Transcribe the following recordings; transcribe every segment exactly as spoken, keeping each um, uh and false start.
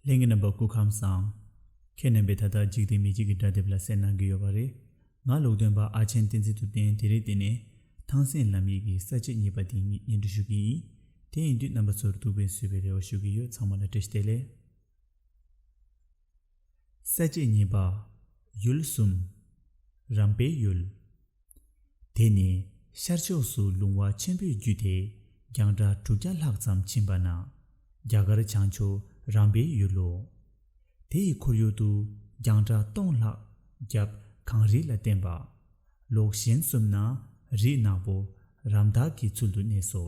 ལྷན་རྒྱས་རྣམ་པ་སྐུ་ཁམས་བཟང་། ཁྱེད་རྣམ་པས་ད་ལྟ་འཇིག་རྟེན་མི་འཇིག་གི་སྒྲ་དེབ་ལ་གསན་གནང་གི་ཡོད་པ་རེད། ང་ལུང་སྟོན་པ་ཨ་ཆེན་བསྟན་འཛིན་ཐུབ་བསྟན། དེ་རིང་འདི་ནས་ཐང་སན་ལམ་ཡིག་གི་ས་བཅད་གཉིས་པ་དེ་ཉིད་སྙན་སྒྲོན་ཞུ་གི་ཡིན། དེ་ཡིན་དུས་རྣམ་པ་ཚོར་ཐུགས་ཕན་གསོས་པའི་རེ་བ་ཞུ་གི་ཡོད། ཚང་མ་ལ་བཀྲ་ཤིས་བདེ་ལེགས། ས་བཅད་གཉིས་པ། ཡུལ་གསུམ། རམ་པའི་ཡུལ། དེ་ནི་ཤར་ཕྱོགས་སུ་ལུང་བ་ཆེན་པོས་བརྒྱུད་དེ་རྒྱང་གྲགས་དྲུག་བརྒྱ་ལྷག་ཙམ་ཕྱིན་པ་ན། རྒྱ་གར་བྱང་ཕྱོགས་རམ་པའི་ཡུལ་ལོ། དེ་ཡི་ཁོར་ཡུག་ཏུ་རྒྱང་གྲགས་སྟོང་ལྷག་རྒྱབ་གངས་རི་ལ་བརྟེན་པ། ལོགས་གཞན་གསུམ་ན་རི་ནག་པོ་རམ་དག་གི་ཚུལ་དུ་གནས་སོ།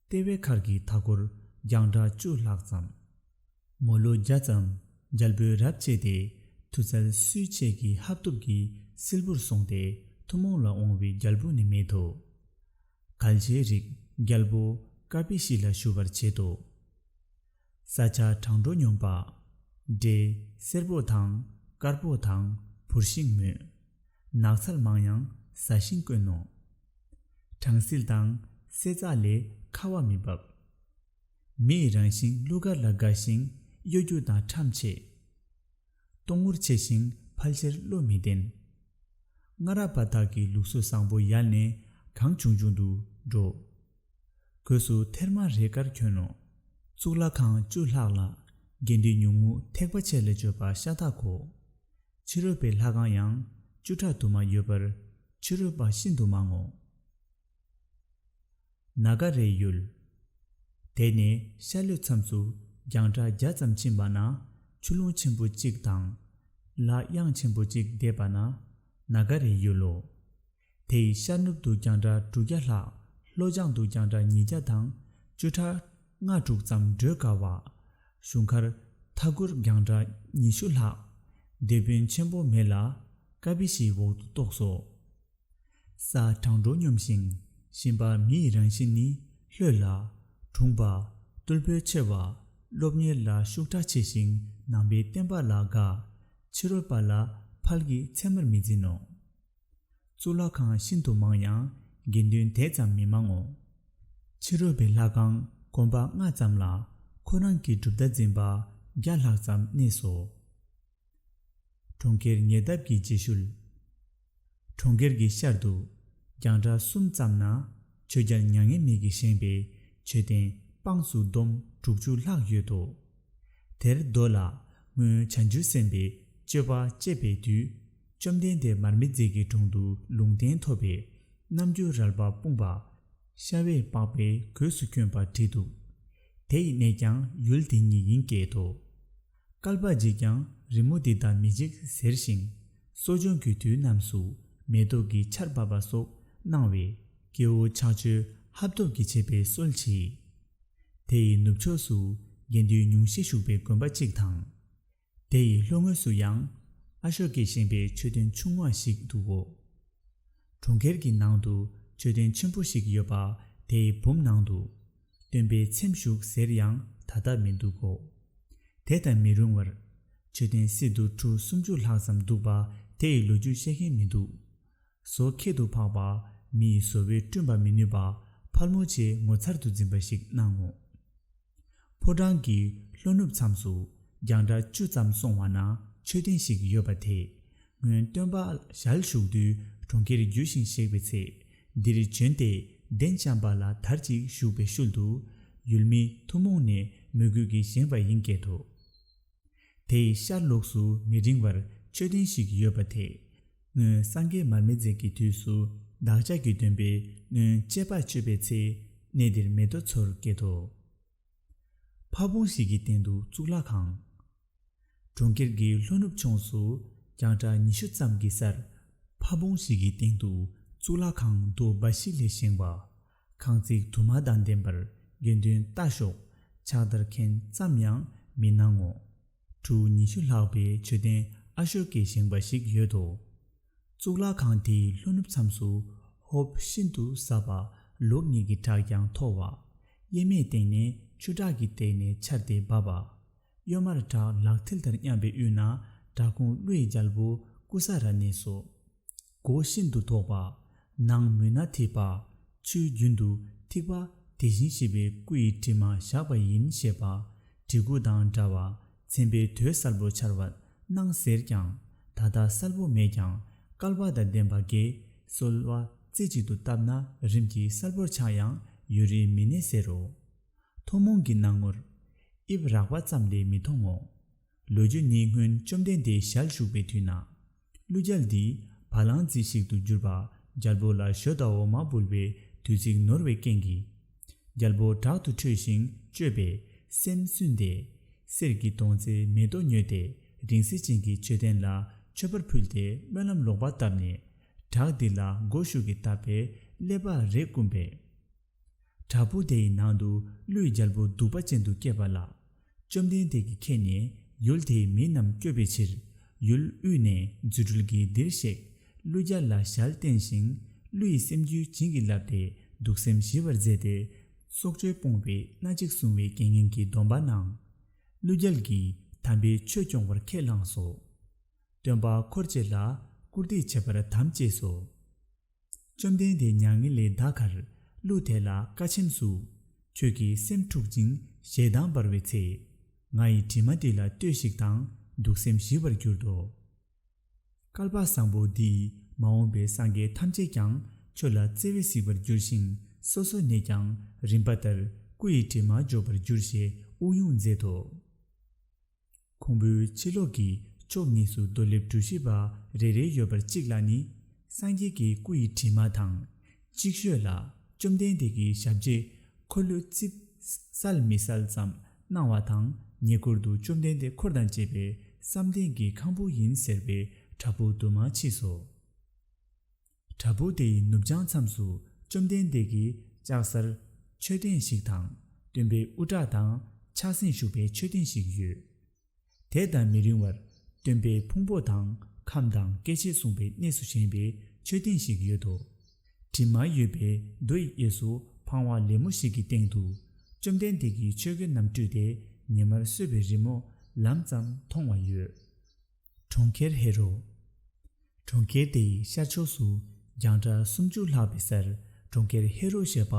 ལྟེ་བའི་མཁར་གྱི་མཐའ་འཁོར་རྒྱང་གྲགས་བཅུ་ལྷག་ཙམ། མོ་ལོ་བརྒྱ་ཙམ་རྒྱལ་པོས་རབ་བཅད་དེ། མཐུ་རྩལ་སུའི་ཆེད་ཀྱི་ཧབ་ཐོབ་ཀྱི་སིལ་བུར་སོང་སྟེ་ཐུན་མོང་ལ་དབང་བའི་རྒྱལ་པོ་ནི་མེད་དོ། གལ་ཆེའི་རིགས་རྒྱལ་པོ་ཀ་པི་ཤི་ལ་ཞུ་བར་བྱེད་དོ། ས་ཆ་གྲང་དྲོ་སྙོམས་པ། འབྲས་སེར་པོ་དང་དཀར་པོ་དང་བུར་ཤིང་མོད། ནགས་ཚལ་མང་ཡང་ཟ་ཞིང་དཀོན་ནོ། གྲང་བསིལ་དང་སེ་ཚ་ལས་ཁ་བ་མི་འབབ། མི་ཡི་རང་བཞིན་གླུ་གར་ལ་དགའ་ཞིང་གཡོ་སྒྱུ་དང་ཁྲམ་ཆེ། གཏོང་ངོར་ཆེ་ཞིང་ཕལ་ཆེར་བློ་མི་ལྡན། སྔ་རབས་པ་དག་གི་ལུགས་སྲོལ་བཟང་པོ་ཡལ་ནས་གང་བྱུང་བྱུང་དུ་འགྲོ། སྒོས་སུ་ཐེར་མ་རེ་དཀར་གྱོན་ནོ། གཙུག་ལག་ཁང་བཅུ་ལྷག་ལ་དགེ་འདུན་ཉུང་ངུ་ཐེག་པ་ཆེ་ལ་སྤྱོད་པ་ཤ་སྟག་གོ། ཕྱི་རོལ་པའི་ལྷ་ཁང་ཡང་བཅུ་ཕྲག་དུ་མ་ཡོད་པར་ཕྱི་རོལ་པ་ཤིན་ཏུ་མང་ངོ་། ནཱ་ག་རའི་ཡུལ། དེ་ནས་ཤར་ལྷོའི་མཚམས་སུ་རྒྱང་གྲགས་བརྒྱ་ཙམ་ཕྱིན་པ་ན་ཆུ་ཀླུང་ཆེན་པོ་གཅིག་དང་། ལ་གཡང་ཆེན་པོ་གཅིག་འདས་པ་ན་ནཱ་ག་རའི་ཡུལ་ལོ། དེ་ཡི་ཤར་ནུབ་ཏུ་རྒྱང་གྲགས་དྲུག་བརྒྱ་ལྷག། ལྷོ་བྱང་དུ་རྒྱང་གྲགས་ཉིས་བརྒྱ་དང་བཅུ་ཕྲག་ལྔ་དྲུག་ཙམ་བགྲོད་དཀའ་བ། གཞུང་མཁར་མཐའ་འཁོར་རྒྱང་གྲགས་ཉི་ཤུ་ལྷག། དེད་དཔོན་ཆེན་པོ་མེ་ལ་ཀ་པི་ཤིའི་འོག་ཏུ་གཏོགས་སོ། ས་གྲང་དྲོ་སྙོམས་ཤིང་། ཞིང་པ་མིའི་རང་བཞིན་ནི་ལྷོད་ལ། གྲུང་པ། རྟུལ་ཕོད་ཆེ་བ། སློབ་གཉེར་ལ་ཤུགས་དྲག་ཆེ་ཞིང་ནང་པའི་བསྟན་པ་ལ་དགའ། ཕྱི་རོལ་པ་ལ་ཕལ་གྱི་ཚད་མར་མི་འཛིན་ནོ། གཙུག་ལག་ཁང་ཤིན་ཏུ་མང་ཡང་དགེ་འདུན་དེ་ཙམ་མི་མང་ངོ་། ཕྱི་རོལ་པའི་ལྷ་ཁང་དགོན་པ་ལྔ་ཙམ་ལ་ཁོ་རང་གི་གྲུབ་མཐའ་འཛིན་པ་བརྒྱ་ལྷག་ཙམ་གནས་སོ། གྲོང་ཁྱེར་ཉེ་འདབས་ཀྱི་རྗེས་ཤུལ། གྲོང་ཁྱེར་གྱི་ཤར་དུ་རྒྱང་གྲགས་གསུམ་ཙམ་ན་ཆོས་རྒྱལ་མྱ་ངན་མེད་ཀྱིས་བཞེངས་པའི་མཆོད་རྟེན་དཔངས་སུ་འདོམ་དྲུག་ཅུ་ལྷག་ཡོད་དོ། དེར་མདོ་ལ་སྔོན་བྱང་ཆུབ་སེམས་དཔའི་སྤྱོད་པ་སྤྱད་པའི་དུས་བཅོམ་ལྡན་འདས་མར་མེ་མཛད་ཀྱི་དྲུང་དུ་ལུང་བསྟན་ཐོབ་པས་རྣམ་འགྱུར་རལ་པ་སྤུངས་པ། ཤ་བས་སྤགས་པའི་གོས་སུ་གྱོན་པ་བྲིས་འདུག། དེ་ཡི་གནས་ཀྱང་ཡུལ་དེ་ཉིད་ཡིན་སྐད་དོ། བསྐལ་པ་འཇིག་ཀྱང་རི་མོ་འདི་དག་མི་འཇིག་ཟེར་ཞིང་། གསོ་སྦྱོང་གི་དུས་རྣམས་སུ་མེ་ཏོག་གི་ཆར་འབབ་པ་སོགས་གནང་བས་སྐྱེ་བོ་ཕྱག་མཆོད་ཧབ་ཐོབ་ཀྱིས་བྱེད་པའི་སྲོལ་མཆིས། དེ་ཡི་ནུབ་ཕྱོགས་སུ་དགེ་འདུན་ཉུང་ཤས་བཞུགས་པའི་དགོན་པ་གཅིག་དང་། དེ་ཡི་ལྷོ་ངོས་སུ་ཡང་ཨ་ཤོ་ཀས་བཞེངས་པའི་མཆོད་རྟེན་ཆུང་བ་ཞིག་འདུག་གོ། གྲོང་ཁྱེར་གྱི་ནང་དུ་མཆོད་རྟེན་ཆེན་པོ་ཞིག་ཡོད་པ་དེའི་བུམ་ནང་དུ་སྟོན་པའི་ཚེམས་བཞུགས་ཟེར་ཡང་ད་ལྟ་མི་འདུག་གོ། དེ་དང་མི་རུང་བར་མཆོད་རྟེན་སྲིད་དུ་གྲུ་སུམ་ཅུ་ལྷག་ཙམ་འདུག་པ་དེ་ཡི་ལོ་རྒྱུས་བཤད་མཁན་མི་འདུག། བཟོ་ཁྱད་དུ་འཕགས་པ་མི་ཡི་བཟོ་བས་བསྐྲུན་པ་མི་ནུས་པ་ཕལ་མོ་ཆེ་ངོ་མཚར་དུ་འཛིན་པ་ཞིག་སྣང་ངོ་། ཕོ་བྲང་གི་ལྷོ་ནུབ་མཚམས་སུ་རྒྱང་གྲགས་བཅུ་ཙམ་སོང་བ་ན་མཆོད་རྟེན་ཞིག་ཡོད་པ་དེ། སྔོན་སྟོན་པ་ཞལ་བཞུགས་དུས་གྲོང་ཁྱེར་བརྒྱུད་ཤིང་གཤེགས་པའི་ཚེ། འདིར་བྱོན་ཏེ་གདན་འཇམ་པ་ལ་དར་ཅིག་བཞུགས་པའི་ཤུལ་དུ། ཡུལ་མི་ཐུན་མོང་ནས་མོས་གུས་ཀྱིས་བཞེངས་པ་ཡིན་སྐད་དོ། དེའི་ཤར་ལོགས་སུ་མི་རིང་བར་མཆོད་རྟེན་ཞིག་ཡོད་པ་དེ། སྔོན་སངས་རྒྱས་མར་མེ་མཛད་ཀྱི་དུས་སུ་བདག་ཅག་གི་སྟོན་པས་སྔོན་དཔྱད་པ་གཅོད་པའི་ཚེ། གནས་འདིར་མེ་ཏོག་ཚོར་སྐད་དོ། ཕ་བོང་ཞིག་གི་སྟེང་དུ་གཙུག་ལག་ཁང་། གྲོང་ཁྱེར་གྱི་ལྷོ་ནུབ་ཕྱོགས་སུ་རྒྱང་གྲགས་ཉི་ཤུ་ཙམ་གྱི་སར། ཕ་བོང་ཞིག་གི་སྟེང་དུ་གཙུག་ལག་ཁང་རྡོ་འབའ་ཞིག་ལས་བཞེངས་པ། ཁང་བརྩེགས་དུ་མ་དང་ལྡན་པར་དགེ་འདུན་ལྟ་ཞོག་ཕྱག་བདར་མཁན་ཙམ་ཡང་མི་སྣང་ངོ་། གྲུ་ཉི་ཤུ་ལྷག་པའི་མཆོད་རྟེན་ཨ་ཤོ་ཀས་བཞེངས་པ་ཞིག་ཡོད་དོ། གཙུག་ལག་ཁང་དེའི་ལྷོ་ནུབ་མཚམས་སུ་ཧོབ་ཤིན་ཏུ་ཟབ་པ་ལོགས་གཉིས་ཀྱི་བྲག་ཀྱང་མཐོ་བ། གཡས་མའི་སྟེང་ནས་ཆུ་བྲག་གི་སྟེང་ནས་ཆར་དེ་འབབ་པ། གཡོན་མར་བྲག་ལག་མཐིལ་ལྟར་མཉམ་པའི་དབུས་ན་བྲག་ཁུང་ཀླུ་ཡི་རྒྱལ་པོ་ཀུ་ས་ར་གནས་སོ། སྒོ་ཤིན་ཏུ་དོག་པ། ནང་མུན་ནག་ཐིབས་པ། ཆུའི་རྒྱུན་དུ་ཐིགས་པ་དེ་བཞིན་གཤེགས་པའི་སྐུ་ཡི་གྲིབ་མ་བཞག་པ་ཡིན་ཞེས་པ། གྲི་གུག་དང་འདྲ་བ། ཚན་པའི་དོད་གསལ་པོ་འཆར་བ་སྣང་ཟེར་ཀྱང་། ད་ལྟ་གསལ་པོ་མེད་ཀྱང་སྐལ་བ་དང་ལྡན་པ་དགེ་གསོལ་བ་རྩེ་གཅིག་ཏུ་བཏབ་ན་རིམ་གྱིས་གསལ་པོར་ཆགས་ཡང་ཡུན་རིང་མི་གནས་ཟེར་རོ། ཐུན་མོང་གི་སྣང་ངོར་དབྱིབས་རགས་པ་ཙམ་ལས་མི་མཐོང་ངོ་། ལོ་རྒྱུས་ནི་སྔོན་བཅོམ་ལྡན་འདས་ཞལ་བཞུགས་པའི་དུས་ན། ཀླུ་རྒྱལ་འདིས་བ་ལང་རྫི་ཞིག་ཏུ་གྱུར་པ་རྒྱལ་པོ་ལ་ཞོ་དང་འོ་མ་འབུལ་བའི་དུས་ཚིགས་ནོར་བའི་རྐྱེན་གྱིས། རྒྱལ་པོ་དྲག་ཏུ་ཁྲོས་ཤིང་གཅོད་པས་སེམས་སུན་ཏེ། གསེར་གྱི་དོང་ཙེ་མེ་ཏོག་ཉོས་ཏེ་རིང་བསྲེལ་ཅན་གྱི་མཆོད་རྟེན་ལ་མཆོད་པར་ཕུལ་ཏེ་སྨོན་ལམ་ལོག་པ་བཏབ་ནས། བྲག་འདི་ལ་སྒོ་ཞུགས་ཀྱི་བཏབ་པས་ཀླད་པ་རེ་བསྐུམས་པས། བྲག་ཕུག་དེ་ཡི་ནང་དུ་ཀླུའི་རྒྱལ་པོ་གདུག་པ་ཅན་དུ་སྐྱེས་པ་ལ། བཅོམ་ལྡན་འདས་ཀྱིས་མཁྱེན་ནས་ཡུལ་དེའི་མི་རྣམས་སྐྱོབ་པའི་ཕྱིར་ཡུལ་དབུས་ནས་རྫུ་འཕྲུལ་གྱིས་འདིར་གཤེགས། ཀླུ་རྒྱལ་ལ་ཞལ་བསྟན་ཞིང་ཀླུ་ཡི་སེམས་རྒྱུད་བྱིན་གྱིས་བརླབས་ཏེ་གདུག་སེམས་ཞི་བར་མཛད་དེ། སྲོག་གཅོད་སྤོང་བའི་སྣ་གཅིག་བསྲུང་བའི་རྐྱེན་ངན་གྱི་སྡོམ་པ་གནང་། ཀླུ་རྒྱལ་གྱིས་དམ་པའི་ཆོས་སྐྱོང་བར་ཁས་བླངས་སོ། སྟོན་པ་འཁོར་བཅས་ལ་བཀུར་སྟི་བྱེད་པར་དམ་བཅས་སོ། བཅོམ་ལྡན་འདས་མྱ་ངན་ལས་འདའ་ཁར་ཀླུ་དེ་ལ་བཀའ་ཆེམས་སུ། ཁྱོད་ཀྱི་སེམས་འཁྲུག་ཅིང་ཞེ་སྡང་འབར་བའི་ཚེ། ང་ཡི་དྲི་མ་འདི་ལ་ལྟོས་ཤིག་དང་གདུག་སེམས་ཞི་བར་གྱུར་ཏོ། བསྐལ་པ་བཟང་པོ་འདིའི་མ་འོངས་པའི་སངས་རྒྱས་ཐམས་ཅད་ཀྱང་ཁྱོད་ལ་བརྩེ་བས་གཟིགས་པར་འགྱུར་ཞིང་སོ་སོ་ནས་ཀྱང་རིམ་པ་ལྟར་སྐུ་ཡི་དྲི་མ་འཇོག་པར་འགྱུར་ཞེས་དབུགས་དབྱུང་མཛད་དོ། ཁོང་པོའི་ཕྱི་ལོགས་ཀྱི་ཕྱོགས་གཉིས་སུ་རྡོ་ལེབ་གྲུ་བཞི་པ་རེ་རེ་ཡོད་པར་གཅིག་ལ་ནི་སངས་རྒྱས་ཀྱི་སྐུ་ཡི་དྲི་མ་དང་། ཅིག་ཤོས་ལ་བཅོམ་ལྡན་འདས་ཀྱི་ཞབས་རྗེས་འཁོར་ལོས་རྩིབས་གསལ་མི་གསལ་ཙམ་སྣང་བ་དང་། ཉེ་འཁོར་དུ་བཅོམ་ལྡན་འདས་འཁོར་དང་བཅས་པའི་བསམ་གཏན་གྱི་ཁང་བུ་ཡིན་ཟེར་བའི་བྲག་ཕུག་དུ་མ་མཆིས་སོ། བྲག་ཕུག་དེའི་ནུབ་བྱང་མཚམས་སུ་བཅོམ་ལྡན་འདས་ཀྱི་ལྕགས་སར་མཆོད་རྟེན་ཞིག་དང་། སྟོན་པའི་དབུ་སྐྲ་དང་ཕྱག་སེན་བཞུགས་པའི་མཆོད་རྟེན་ཞིག་ཡོད། དེ་དང་མི་རིང་བར་སྟོན་པའི་ཕུང་པོ་དང་ཁམས་དང་སྐྱེ་མཆེད་གསུངས་པའི་གནས་སུ་བཞེངས་པའི་མཆོད་རྟེན་ཞིག་ཡོད་དོ། དྲི་མ་ཡོད་པའི་རྡོ་ཡི་གཡས་སུ་འཕང་བ་ལེབ་མོ་ཞིག་གི་སྟེང་དུ་བཅོམ་ལྡན་འདས་ཀྱི་ཆོས་གོས་རྣམས་སྤྲུལ་ཏེ་ཉི་མར་གསོལ་བའི་རི་མོ་ལམ་ཙམ་མཐོང་བ་ཡོད། གྲོང་ཁྱེར་ཧེ་རོ། གྲོང་ཁྱེར་དེའི་ཤར་ཕྱོགས་སུ་རྒྱང་གྲགས་སུམ་ཅུ་ལྷག་པའི་སར་གྲོང་ཁྱེར་ཧེ་རོ་ཞེས་པ།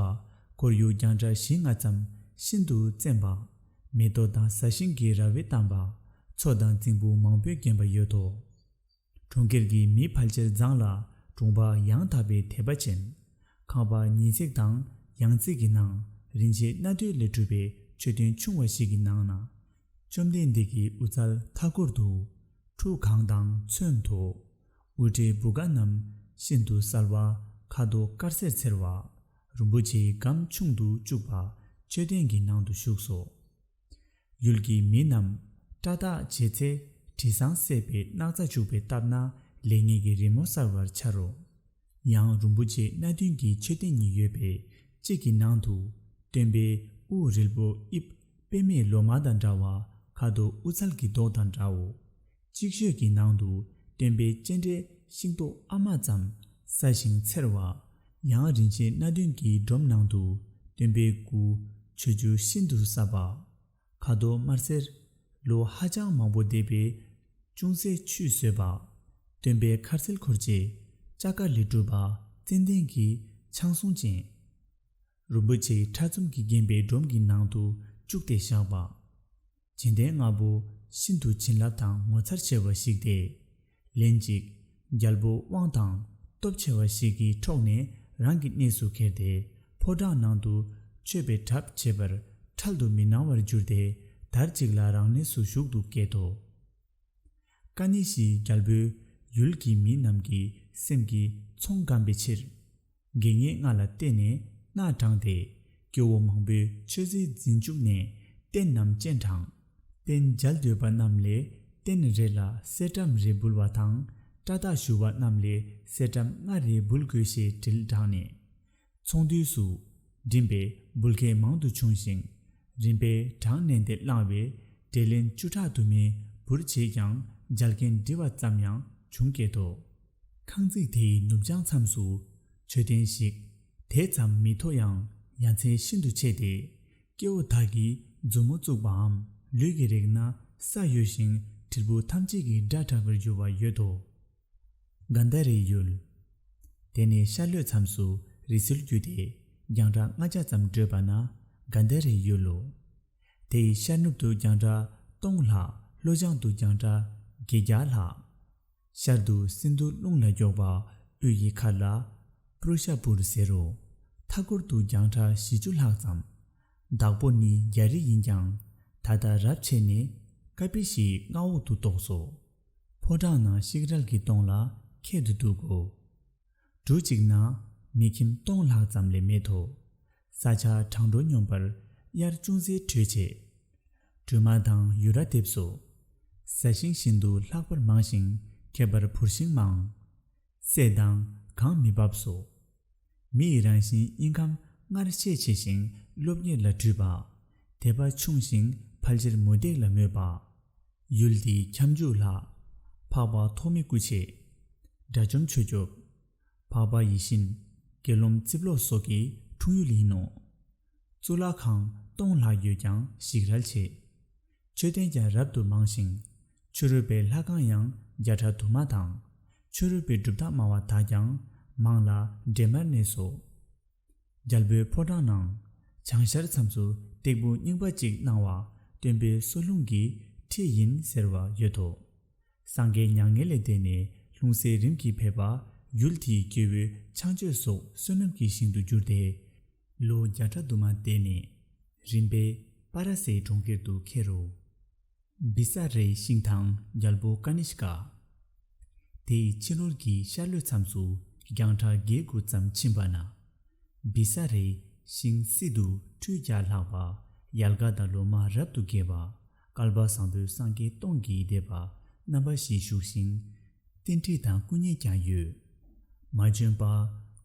ཁོར་ཡུག་རྒྱང་གྲགས་བཞི་ལྔ་ཙམ་ཤིན་ཏུ་བཙན་པ། མེ་ཏོག་དང་ས་ཞིང་གི་ར་བས་གཏམས་པ། མཚོ་དང་རྫིང་བུ་མང་པོས་བརྒྱན་པ་ཡོད་དོ། གྲོང་ཁྱེར་གྱི་མི་ཕལ་ཆེར་མཛངས་ལ་གྲོང་པ་ཡང་དག་པའི་དད་པ་ཅན། ཁང་པ་ཉིས་བརྩེགས་དང་ཡང་རྩེགས་ཀྱི་ནང་རིན་ཆེན་སྣ་བདུན་ལས་གྲུབ་པའི་མཆོད་རྟེན་ཆུང་བ་ཞིག་གི་ནང་ན། བཅོམ་ལྡན་འདས་ཀྱི་དབུ་རྩར་མཐའ་སྐོར་དུ་ཁྲུ་གང་དང་ཚོན་དུ། དབུ་སྐྲའི་བུ་ག་རྣམས་ཤིན་ཏུ་གསལ་བ། ཁ་དོག་དཀར་སེར་འཚེར་བ། རིན་པོ་ཆེའི་སྒམ་ཆུང་དུ་བཅུག་པ་མཆོད་རྟེན་གྱི་ནང་དུ་བཞུགས་སོ། ཡུལ་གྱི་མི་རྣམས་སྐྲ་བཏགས་བྱེད་ཚེ་དྲི་བཟང་བསྲེས་པའི་སྣག་ཚ་བྱུག་པས་བཏབ་ན་ལེགས་ཉེས་ཀྱི་རི་མོ་གསལ་བར་འཆར་རོ། ཡང་རིན་པོ་ཆེ་སྣ་བདུན་གྱི་མཆོད་རྟེན་གཉིས་ཡོད་པའི་གཅིག་གི་ནང་དུ་སྟོན་པའི་དབུ་རིལ་པོ་དབྱིབས་པད་མའི་ལོ་མ་དང་འདྲ་བ། ཁ་དོག་དབུ་ཚལ་གྱི་མདོག་དང་འདྲའོ། ཅིག་ཤོས་ཀྱི་ནང་དུ་སྟོན་པའི་སྤྱན་འདྲེན་ཤིང་ཏོག་ཨ་མ་ཙམ་སྲ་ཞིང་འཚེར་བ། ཡང་རིན་ཆེན་སྣ་བདུན་གྱི་སྒྲོམ་ནང་དུ་སྟོན་པའི་སྐུ་ཆུ་རྒྱུས་ཤིན་ཏུ་ཟབ་པ། ཁ་དོག་དམར་སེར། ལོ་ཧ་ཅང་མང་པོ་འདས་པའི་ཅུང་ཟད་ཆུས་བཟོས་པ། སྟོན་པའི་ཁ་རྩལ་འཁོར་བཅས་ལྕགས་དཀར་ལས་གྲུབ་པ་ཙན་དན་གྱི་ཆང་གཟུངས་ཅན། རིན་པོ་ཆེའི་ཕྲ་ཚོམ་གྱིས་བརྒྱན་པའི་སྒྲོམ་གྱི་ནང་དུ་བཅུག་སྟེ་བཞག་པ། བྱིན་ལྡན་ལྔ་པོ་ཤིན་ཏུ་བྱིན་རླབས་དང་ངོ་མཚར་ཆེ་བ་ཞིག་སྟེ། ལན་ཅིག་རྒྱལ་པོ་དབང་དང་སྟོབས་ཆེ་བ་ཞིག་གིས་འཕྲོག་ནས་རང་གི་གནས་སུ་ཁྱེར་ཏེ་ཕོ་བྲང་ནང་དུ་མཆོད་པའི་གྲབས་བྱེད་པར་འཕྲལ་དུ་མི་སྣང་བར་གྱུར་ཏེ་དར་ཅིག་ལ་རང་གནས་སུ་བཞུགས་དུ་བསྐྱལ་ཏོ། ཀ་ནི་ཤའི་རྒྱལ་པོས་ཡུལ་གྱི་མི་རྣམས་ཀྱི་སེམས་ཀྱི་ཚོང་བསྒམས་པའི་ཕྱིར། དགེ་བསྙེན་ལྔ་ལ་བརྟེན་ནས་སྣ་དྲངས་ཏེ། སྐྱེ་བོ་མང་པོའི་མཆོད་རྫས་འཛིན་བཅུག་ནས་རྟེན་རྣམས་སྤྱན་དྲངས། རྟེན་མཇལ་འདོད་པ་རྣམས་ལས་རྟེན་རེ་ལ་གསེར་ཀྲམ་རེ་འབུལ་བ་དང་། བཀྲ་རྟགས་ཞུ་བ་རྣམས་ལས་གསེར་ཀྲམ་ལྔ་རེ་འབུལ་དགོས་ཞེས་དྲིལ་བསྒྲགས་ནས། ཚོང་འདུས་སུ་འགྲིམས་པས་འབུལ་མཁན་མང་དུ་བྱུང་ཞིང་། རིམ་པས་གྲངས་བསྣན་ཏེ་བླངས་པས་འབྲས་ལན་བཅུ་ཕྲག་དུ་མའི་བུར་བྱས་ཀྱང་མཇལ་མཁན་འབྲི་བ་ཙམ་ཡང་བྱུང་སྐད་དོ། ཁང་བརྩེགས་དེའི་ནུབ་བྱང་མཚམས་སུ་མཆོད་རྟེན་ཞིག་དེ་ཙམ་མི་མཐོ་ཡང་ཡ་མཚན་ཤིན་ཏུ་ཆེ་སྟེ། སྐྱེ་བོ་དག་གིས་མཛུབ་མོ་བཙུགས་པའམ་ལུས་ཀྱིས་རེག་ན་ས་གཡོ་ཞིང་དྲིལ་བུ་ཐམས་ཅད་ཀྱི་སྒྲ་གྲགས་པར་འགྱུར་བ་ཡོད་དོ། གན་དྷ་རའི་ཡུལ། དེ་ནས་ཤར་ལྷོའི་མཚམས་སུ་རི་སུལ་བརྒྱུད་དེ་རྒྱང་གྲགས་ལྔ་བརྒྱ་ཙམ་བགྲོད་པ་ན་གན་དྷ་རའི་ཡུལ་ལོ། དེ་ཡི་ཤར་ནུབ་ཏུ་རྒྱང་གྲགས་སྟོང་ལྷག་ བློ་བྱང་དུ་རྒྱང་གྲགས་བརྒྱད་བརྒྱ་ལྷག། ཤར་དུ་སིན་དྷུ་རླུང་ལ་འགྱོགས་པ་དབུས་ཀྱི་མཁར་ལ་པུ་རུ་ཤ་པུར་ཟེར་རོ། མཐའ་སྐོར་དུ་རྒྱང་གྲགས་བཞི་བཅུ་ལྷག་ཙམ། བདག་པོ་ནི་རྒྱ་རི་ཡིན་ཀྱང་ད་ལྟ་རབས་ཆད་ནས་ཀ་པི་ཤིའི་མངའ་འོག་ཏུ་གཏོགས་སོ། ཕོ་བྲང་ནང་ཤིག་རལ་གྱི་སྟོང་ལ་ཁྱད་དུ་འདུག་གོ། གྲུ་གཅིག་ན་མི་ཁྱིམ་སྟོང་ལྷག་ཙམ་ལས་མེད་དོ། ས་ཆ་གྲང་དྲོ་སྙོམས་པར་དབྱར་ཅུང་ཟད་དྲོད་ཆེ། སྦྲུམ་མ་དང་ཡུ་ར་འདེབས་སོ། ས་ཞིང་བཞིན་དུ་ལྷག་པར་མང་ཞིང་ཁྱད་པར་བུར་ཤིང་མང་། སད་དང་གངས་མི་འབབ་སོ། མི་ཡི་རང་བཞིན་དབྱིངས་ཁམས་སྔར་ཤས་ཆེ་ཞིང་སློབ་གཉེར་ལ་དྲུད་པ། དད་པ་ཆུང་ཞིང་ཕལ་ཆེར་མུ་སྟེགས་ལ་མོས་པ། ཡུལ་འདིའི་ཁྱབ་འཇུག་ལྷག། འཕགས་པ་ཐོགས་མེད་སྐུ་མཆེད། དགྲ་བཅོམ་ཆོས་སྐྱོབ། འཕགས་པ་ཡིད་བཞིན། དགེ་སློང་རྩིབ་ལོགས་སོགས་ཀྱི་འཁྲུངས་ཡུལ་ཡིན་ནོ། གཙུག་ལག་ཁང་སྟོང་ལྷག་ཡོད་ཀྱང་ཞིག་རལ་ཆེ། མཆོད་རྟེན་ཀྱང་རབ་ཏུ་མང་ཞིང་། ཕྱི་རོལ་པའི་ལྷ་ཁང་ཡང་བརྒྱ་ཕྲག་དུ་མ་དང་། ཕྱི་རོལ་པའི་གྲུབ་རྟགས་སྨྲ་བ་དག་ཀྱང་མང་ལ་འདྲེ་དམར་གནས་སོ། རྒྱལ་པོའི་ཕོ་བྲང་ནང་། བྱང་ཤར་མཚམས་སུ་སྟེགས་བུ་རྙིང་པ་གཅིག་གནང་བ་སྟོན་པའི་སྲོག་ལྷུང་གི་ཁྲིད་ཡིན་ཟེར་བ་ཡོད་དོ། སངས་རྒྱས་མྱ་ངན་ལས་འདས་ནས་ལྷུང་བཟེད་རིམ་གྱིས་ཕེབས་པ་ཡུལ་དེའི་སྐྱེ་བོའི་ཆང་སྤྱོད་སོགས་བསོད་ནམས་ཀྱི་ཞིང་དུ་གྱུར་ཏེ། ལོ་བརྒྱ་ཕྲག་དུ་མ་འདས་ནས་རིམ་པས་པ་ར་སའི་གྲོང་ཁྱེར་དུ་ཁྱེར་རོ། བི་ས་རའི་ཤིང་ཐང་རྒྱལ་པོ་ཀ་ནིཤ་ཀ། དེའི་ཕྱི་ནུབ་ཀྱི་ཤར་ལྷོའི་མཚམས་སུ་རྒྱང་གྲགས་བརྒྱད་དགུ་ཙམ་ཕྱིན་པ་ན། བི་ས་རའི་ཤིང་སྲིད་དུ་ཁྲུས་བརྒྱ་ལྷག་པ། ཡལ་ག་དང་ལོ་མ་རབ་ཏུ་རྒྱས་པ། བསྐལ་པ་བཟང་པོའི་སངས་རྒྱས་སྟོང་གིས་འདེབས་པ་རྣམ་པ་བཞི་བཞུགས་ཤིང་། རྟེན་ཁྲི་དང་སྐུ་བརྙན་ཀྱང་ཡོད། མ་བྱོན་པ་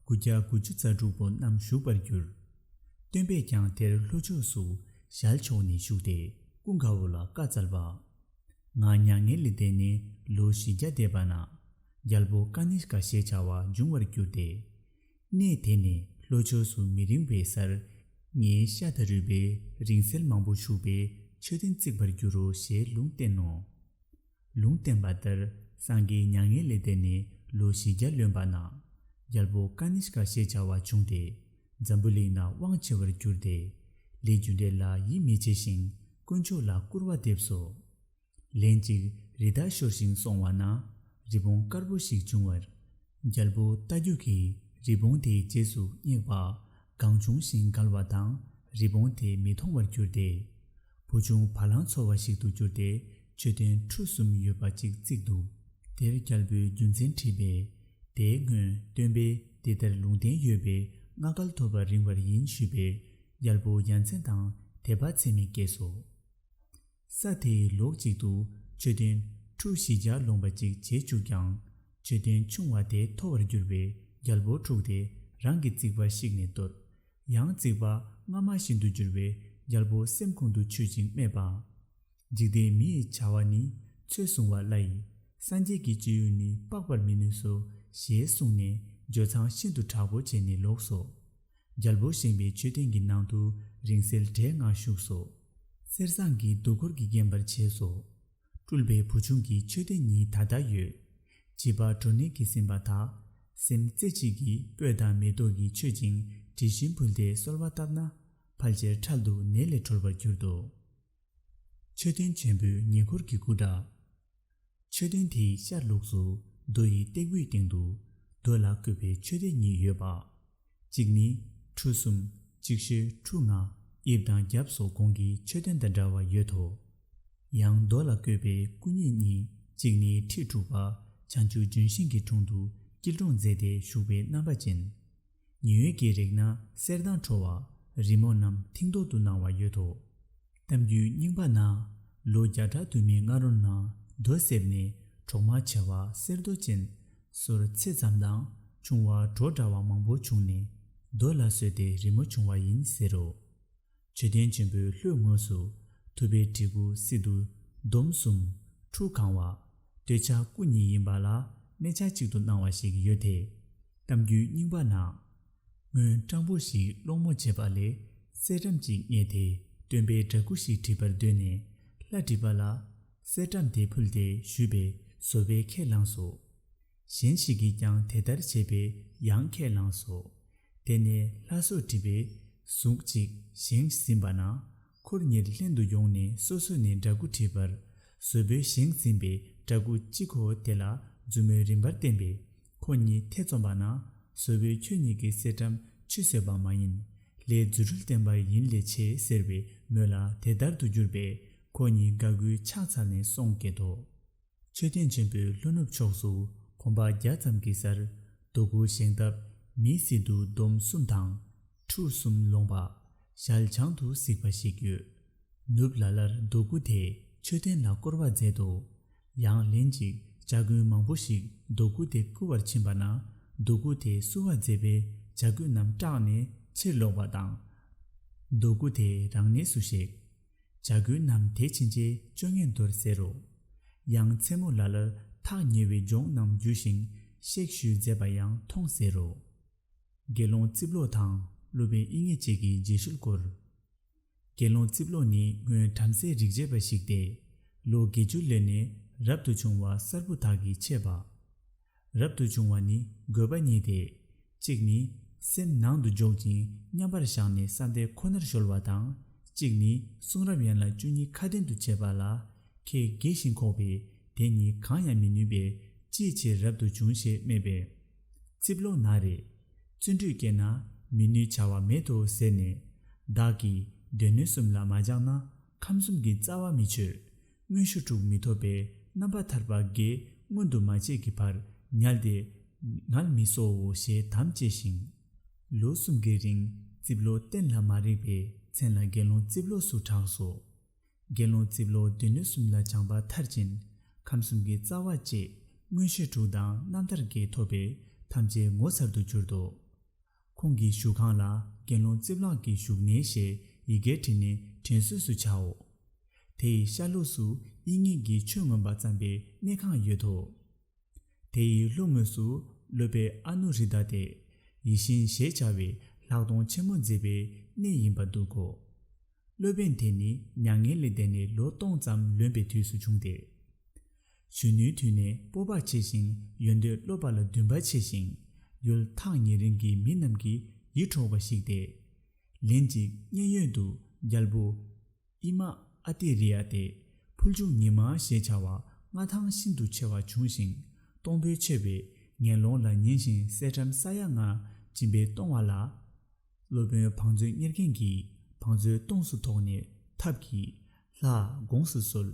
དགུ་བརྒྱ་དགུ་བཅུ་རྩ་དྲུག་པོ་རྣམས་བཞུགས་པར་གྱུར། སྟོན་པས་ཀྱང་དེར་ལྷོ་ཕྱོགས་སུ་ཞལ་ཕྱོགས་ནས་བཞུགས་ཏེ་སྐུ་མཁའ་འོག་ལ་བཀའ་སྩལ་པ། ང་མྱ་ངན་ལས་འདས་ནས་ལོ་བཞི་བརྒྱ་འདས་པ་ན། རྒྱལ་པོ་ཀ་ནིཤ་ཀ་ཞེས་བྱ་བ་འབྱུང་བར་གྱུར་ཏེ། གནས་དེ་ནས་ལྷོ་ཕྱོགས་སུ་མི་རིང་བའི་སར། ངའི་ཤ་དང་རུས་པའི་རིང་བསྲེལ་མང་པོ་བཞུགས་པའི་མཆོད་རྟེན་བརྩིག་པར་འགྱུར་རོ་ཞེས་ལུང་བསྟན་ནོ། ལུང་བསྟན་པ་ལྟར་སངས་རྒྱས་མྱ་ངན་ལས་འདས་ནས་ལོ་བཞི་བརྒྱ་ལོན་པ་ན། རྒྱལ་པོ་ཀ་ནིཤ་ཀ་ཞེས་བྱ་བ་བྱུང་སྟེ། འཛམ་བུ་གླིང་ན་དབང་ཆེ་བར་གྱུར་ཏེ། ལས་རྒྱུ་འབྲས་ལ་ཡིད་མི་ཆེས་ཤིང་དཀོན་མཆོག་ལ་སྐུར་བ་འདེབས་སོ། ལན་གཅིག་རི་དྭགས་ཤོར་ཞིང་སོང་བ་ན། རི་བོང་དཀར་པོ་ཞིག་བྱུང་བར། རྒྱལ་པོ་རྟ་རྒྱུག་གིས་རི་བོང་དེའི་རྗེས་སུ་སྙེག་པ། གང་བྱུང་ཞིང་བརྒལ་བ་དང་རི་བོང་དེ་མི་མཐོང་བར་གྱུར་ཏེ། བུ་ཆུང་བ་ལང་ཚོ་བ་ཞིག་ཏུ་གྱུར་ཏེ་མཆོད་རྟེན་ཁྲུ་གསུམ་ཡོད་པ་ཅིག་བརྩིགས་འདུག། དེར་རྒྱལ་པོས་རྒྱུ་མཚན་དྲིས་པས། དེའི་སྔོན་སྟོན་པས་དེ་ལྟར་ལུང་བསྟན་ཡོད་པས་ང་བཀའ་ཐོབ་པར་རིང་བར་ཡིན་ཞུས་པས། རྒྱལ་པོ་ཡ་མཚན་དང་དད་པ་ཚད་མེད་སྐྱེས་སོ། ས་དེའི་ལོགས་གཅིག་ཏུ་མཆོད་རྟེན་ཁྲུ་བཞི་བརྒྱ་ལོངས་པ་ཅིག་བྱེད་བཅུག་ཀྱང་། མཆོད་རྟེན་ཆུང་བ་དེ་མཐོ་བར་གྱུར་པས་རྒྱལ་པོ་འཁྲུགས་ཏེ་རང་གི་རྩིག་པ་བཤིག་ནས་གཏོར། ཡང་རྩིག་པ་སྔ་མ་བཞིན་དུ་གྱུར་པས་རྒྱལ་པོ་སེམས་ཁོང་དུ་ཆུད་ཅིང་སྨྲས་པ། འཇིག་རྟེན་མི་ཡི་བྱ་བ་ནི་ཚོད་བཟུང་བ་སླ་ཡི། སངས་རྒྱས་ཀྱི་སྤྱོད་ཡུལ་ནི་དཔག་པར་མི་ནུས་སོ། ཞེས་གསུངས་ནས་འགྱོད་ཚངས་ཤིན་ཏུ་དྲག་པོ་བྱས་ནས་ལོག་སོ། རྒྱལ་པོ་བཞེངས་པའི་མཆོད་རྟེན་གྱི་ནང་དུ་རིང་བསྲེལ་བྲེ་ལྔ་བཞུགས་སོ། གསེར་ཟངས་ཀྱི་དུ་འཁོར་གྱིས་བརྒྱན་པར་བྱས་སོ། སྤྲུལ་པའི་བུ་ཆུང་གི་མཆོད་རྟེན་ཉིད་ད་ལྟ་ཡོད། བྱིས་པ་གྲོ་ནས་གིས་ཟིན་པ་དག། སེམས་རྩེ་གཅིག་གིས་སྤོས་དང་མེ་ཏོག་གིས་མཆོད་ཅིང་དྲི་ཞིམ་ཕུལ་ཏེ་གསོལ་བ་བཏབ་ན་ཕལ་ཆེར་འཕྲལ་དུ་ནད་ལས་གྲོལ་བར་གྱུར་ཏོ། མཆོད་རྟེན་ཆེན་པོའི་ཉེ་འཁོར་གྱི་སྐུ་འདྲ། མཆོད་རྟེན་དེའི་ཤར་ལུགས་སུ་རྡོ་ཡི་སྟེགས་བུའི་སྟེང་དུ་རྡོ་ལ་བརྐོས་པའི་མཆོད་རྟེན་གཉིས་ཡོད་པ། གཅིག་ནི་ཁྲུ་གསུམ། ཅིག་ཤོས་ཁྲུ་ལྔ། དབྱིབས་དང་རྒྱབ་སོགས་གོང་གི་མཆོད་རྟེན་དང་འདྲ་བ་ཡོད་དོ། ཡང་རྡོ་ལ་བརྐོས་པའི་སྐུ་བརྙན་གཉིས། གཅིག་ནི་ཁྲི་དྲུག་པ་བྱང་ཆུབ་ལྗོན་ཤིང་གི་དྲུང་དུ་སྐྱིལ་ཀྲུང་མཛད་དེ་བཞུགས་པའི་རྣམ་པ་ཅན། ཉི་འོད་ཀྱིས་རེག་ན་གསེར་མདངས་འཕྲོ་བ། རི་མོ་རྣམས་མཐིང་མདོག་ཏུ་སྣང་བ་ཡོད་དོ། གཏམ་རྒྱུད་རྙིང་པ་ན། ལོ་བརྒྱ་ཕྲག་དུ་མའི་སྔ་རོལ་ན་རྡོ་བསྲེབས་ནས་གྲོག་མ་བྱེ་བ་གསེར་རྡོ་ཅན། སོར་ཚེ་ཙམ་དང་ཆུང་བ་གྲོ་འདྲ་བ་མང་པོ་བྱུང་ནས་རྡོ་ལ་བཟོས་ཏེ་རི་མོ་བྱུང་བ་ཡིན་ཟེར་རོ། མཆོད་རྟེན་ཆེན་པོའི་ལྷོའི་ངོས་སུ་ཐུབ་པའི་གྲི་གུག་སྲིད་དུ་འདོམ་གསུམ་ཁྲུ་གང་བ། སྟོད་ཆ་སྐུ་གཉིས་ཡིན་པ་ལ་སྨད་ཆ་གཅིག་ཏུ་སྣང་བ་ཞིག་ཡོད་དེ། གཏམ་རྒྱུད་རྙིང་པ་ན། སྔོན་སྤྲང་པོ་ཞིག་སློང་མོ་བྱས་པ་ལས་གསེར་སྦྲམ་ཅིག་རྙེད་དེ་སྟོན་པའི་འདྲ་སྐུ་ཞིག་བྲིས་པར་འདོད་ནས་ལྷ་བྲིས་པ་ལ་གསེར་སྦྲམ་དེ་ཕུལ་ཏེ་ཞུས་པས་བཟོ་པས་ཁས་བླངས་སོ། གཞན་ཞིག་གིས་ཀྱང་དེ་ལྟར་བྱས་པས་ཡང་ཁས་བླངས་སོ། དེ་ནས་ལྷ་སོགས་བྲིས་པའི་གཟུགས་གཅིག་བཞེངས་ཟིན་པ་ན་འཁོར་ཉེར་ལྷན་དུ་ཡོང་ནས་སོ་སོ་ནས་འདྲ་སྐུ་བྲིས་པར་ བཟོ་བོས་བཞེངས་ཟིན་པའི་འདྲ་སྐུ་གཅིག་གོ་དེ་ལ་མཛུབ་མོས་རིམ་པར་བསྟན་པས། ཁོ་གཉིས་ཐེ་ཚོམ་པ་ན། བཟོ་བོས་ཁྱོད་གཉིས་ཀྱི་གསེར་ཊམ་ཆུད་ཟོས་པ་མ་ཡིན། ལས་རྫུ་འཕྲུལ་བསྟན་པ་ཡིན་ལས་ཆེ་ཟེར་བའི་མོད་ལ་དེ་ལྟར་དུ་གྱུར་པས། ཁོ་གཉིས་དགའ་མགུའི་ཕྱག་འཚལ་ནས་སོང་སྐད་དོ། མཆོད་རྟེན་ཆེན་པོའི་ལྷོ་ནུབ་ཕྱོགས་སུ་གོམ་པ་བརྒྱ་ཙམ་གྱི་སར་རྡོ་སྐུ་བཞེངས་སྟབས། མིའི་སྲིད་དུ་འདོམ་གསུམ་དང་། ཁྲུ་གསུམ་ལོངས་པ། ཞལ་བྱང་དུ་གཟིགས་པ་ཞིག་ཡོད། ནུབ་ལ་ལར་རྡོ་སྐུ་དེས་མཆོད་རྟེན་ལ་བསྐོར་བ་མཛད་དོ། ཡང་ལན་ཅིག་ཇ་གུན་མང་པོ་ཞིག་རྡོ་སྐུ་དེ་བསྐུ་བར་ཕྱིན་པ་ན། རྡོ་སྐུ་དེས་བསུ་བ་མཛད་པས་ཇ་གུན་རྣམས་སྐྲག་ནས་ཕྱིར་ལོག་པ་དང་། རྡོ་སྐུ་དེ་རང་གནས་སུ་གཤེགས། ཇ་གུན་རྣམས་དེ་ཕྱིན་ཆད་སྤྱོད་ངན་འདོར་ཟེར་རོ། ཡང་མཚན་མོ་ལ་ལར་ཐག་ཉེ་བའི་ལྗོངས་རྣམས་རྒྱུ་ཞིང་གཤེགས་ཞུས་མཛད་པ་ཡང་མཐོང་ཟེར་རོ། དགེ་སློང་རྩིབ་ལོགས་དང་སློབ་དཔོན་དབྱིག་གཉེན་བཅས་ཀྱི་རྗེས་ཤུལ་སྐོར། དགེ་སློང་རྩིབ་ལོགས་ནི་སྔོན་བྲམ་ཟེའི་རིགས་བྱེད་པ་ཞིག་སྟེ། ལོ་བརྒྱད་ཅུ་ལོན་ནས་རབ་ཏུ་བྱུང་བ་གསར་བུ་དག་གིས་འཆད་པ། རབ་ཏུ་བྱུང་བ་ནི་དགོས་པ་གཉིས་ཏེ། གཅིག་ནི། སེམས་ནང་དུ་འཇོག་ཅིང་མཉམ་པར་བཞག་ནས་བསམ་པས་ཁོ་ནར་གཞོལ་བ་དང་། གཅིག་ནི། གསུང་རབ་ཡན་ལག་བཅུ་གཉིས་ཁ་ཏོན་དུ་བྱེད་པ་ལ། ཁྱེད་དགེ་ཞིང་ཁོག་པས་དེ་གཉིས་གང་ཡང་མི་ནུས་པས་ཅིའི་ཕྱིར་རབ་ཏུ་བྱུང་ཞེས་སྨྲས་པས། རྩིབ་ལོགས་ན་རེ། བརྩོན་འགྲུས་བསྐྱེད་ན་མི་ནུས་བྱ་བ་མེད་དོ་ཟེར་ནས། བདག་གིས་སྡེ་སྣོད་གསུམ་ལ་མ་སྦྱངས་ན་ཁམས་གསུམ་གྱི་རྩ་བ་མི་ཆོད། དངོས་ཤུགས་དྲུག་མི་ཐོབ་པས་རྣམ་པར་ཐར་པ་དགེ་མངོན་དུ་མ་བྱས་ཀྱི་བར་ཉལ་ཏེ་ངལ་མི་གསོའོ་ཞེས་དམ་བཅས་ཤིང་། ལོ་གསུམ་གྱི་རིང་རྩིབ་ལོགས་གཏན་ལ་མ་རེག་པས་མཚན་ལ་དགེ་སློང་རྩིབ་ལོགས་སུ་གྲགས་སོ། དགེ་སློང་རྩིབ་ལོགས་སྡེ་སྣོད་གསུམ་ལ་སྦྱངས་པ་མཐར་ཕྱིན། ཁམས་གསུམ་གྱི་རྩ་བ་བཅད། མངོན་ཤེས་དྲུག་དང་རྣམ་ཐར་བརྒྱད་ཐོབ་པས་ཐམས་ཅད་ངོ་མཚར་དུ་གྱུར་ཏོ། ཁོང་གི་བཞུགས་ཁང་ལ་དགེ་སློང་རྩིབ་ལོགས་ཀྱི་བཞུགས་གནས་ཞེས་ཡི་གེར་བྲིས་ནས་དྲན་གསོས་སུ་བྱའོ། དེ་ཡི་ཤར་ལོགས་སུ་དབྱིག་གཉེན་གྱིས་ཆོས་མངོན་པ་བརྩམས་པའི་གནས་ཁང་ཡོད་དོ། དེ་ཡི་ལྷོ་ངོས་སུ་སློབ་དཔོན་ཨ་ནུ་རི་ད་སྟེ། ཡིད་བཞིན་ཞེས་བྱ་བའི་ལྷག་མཐོང་ཆེན་མོ་མཛད་པའི་གནས་ཡིན་པར་འདུག་གོ། སློབ་དཔོན་དེ་ནི་མྱ་ངན་ལས་འདས་ནས་ལོ་སྟོང་ཙམ་ལོན་པའི་དུས་སུ་བྱུང་སྟེ། གཞོན་ནུའི་དུས་ནས་སྤོབས་པ་ཆེ་ཞིང་ཡོན་ཏན་སློབ་པ་ལ་འདུན་པ་ཆེ་ཞིང་། ཡུལ་ཐག་ཉེ་རིང་གི་མི་རྣམས་ཀྱིས་ཡིད་འཕྲོག་པ་ཞིག་སྟེ། ལན་ཅིག་མཉན་ཡོད་དུ་རྒྱལ་པོ་ཨི་མ་ཨ་ཏི་རི་ཡ་སྟེ་ཕུལ་བྱུང་ཉི་མ་ཞེས་བྱ་བ་མངའ་ཐང་ཤིན་ཏུ་ཆེ་བ་བྱུང་ཞིང་སྟོང་འབོལ་ཆེ་བས་ངན་སློང་ལ་ཉན་ཞིང་གསེར་ཊམ་ས་ཡ་ལྔ་སྦྱིན་པས་གཏོང་བ་ལ། སློབ་དཔོན་བང་མཛོད་གཉེར་མཁན་གྱིས་བང་མཛོད་སྟོངས་སུ་དོགས་ནས་ཐབས་ཀྱིས་ལྷ་དགོངས་སུ་གསོལ།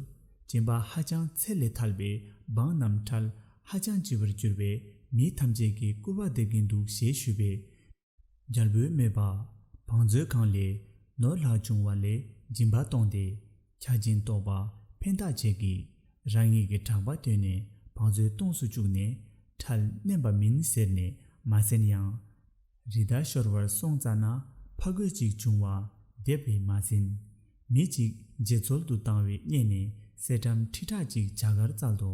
སྦྱིན་པ་ཧ་ཅང་ཚད་ལས་ཐལ་བས་འབངས་རྣམས་ཁྲལ་ཧ་ཅང་ལྕི་བར་གྱུར་པས་མི་ཐམས་ཅད་ཀྱིས་སྐུར་བ་འདེབས་ཀྱིན་འདུག་ཞེས་ཞུས་པས། རྒྱལ་པོས་སྨྲས་པ། བང་མཛོད་ཁང་ལས་ནོར་ལྷག་བྱུང་བ་ལས་སྦྱིན་པ་གཏོང་སྟེ་ཆ་སྦྱིན་བཏོག་པ་ཕན་ཐག་ཆད་ཀྱིས་རང་ཉིད་ཀྱི་གྲགས་པ་བཏོན་ནས་བང་མཛོད་སྟོངས་སུ་བཅུག་ནས་ཁྲལ་བསྣན་པ་མིན་ཟེར་ནས་མ་གསན་ཡང་། རི་དྭགས་ཤོར་བར་སོང་ཙ་ན་ཕ་རྒོད་ཅིག་བྱུང་བ་འདེབས་པས་མ་ཟིན། མི་གཅིག་རྗེ་ཚོལ་དུ་བཏང་བའི་གཉེན་ནས་གསེར་ཊམ་ཁྲི་ཕྲག་གཅིག་བྱ་དགར་བསྩལ་ཏོ།